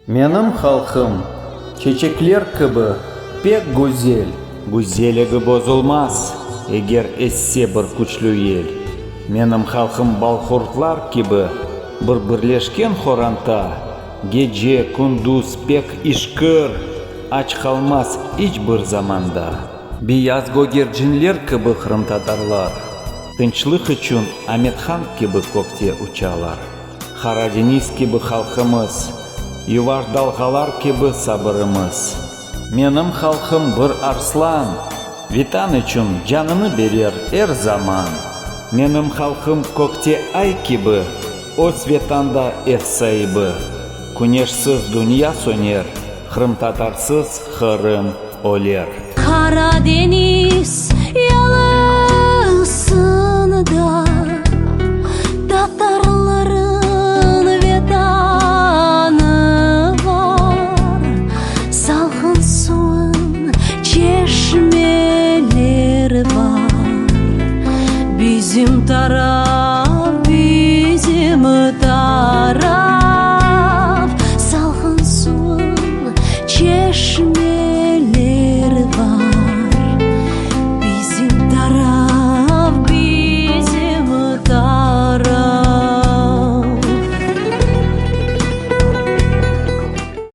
Menim halqım, çeçekler kibi, pek güzel. Güzelligi bozulmaz, eger esse bir küçlü yel. Menim halqım balqurtlar kibi, bir birleşken horanta, gece, kündüz pek işkir, aç qalmaz iç bir zamanda. Beyaz gögercinler kibi qırımtatarlar, tınçlıq içün Amethan kibi kökte uçalar. Qara deñiz kibi halqımız, yuvaş dalğalar kibi sabırımız. Menim halqım bir arslan, Vetan içün canını berer er zaman. Menim halqım kökte ay kibi, öz Vetanda ev saibi. Küneşsiz dünya söner, qırımtatarsız Qırım öler. Qara deñiz yalısında Tatarların vetanı bar, Salqın suvın çeşmeleri bar, Bizim taraflarda.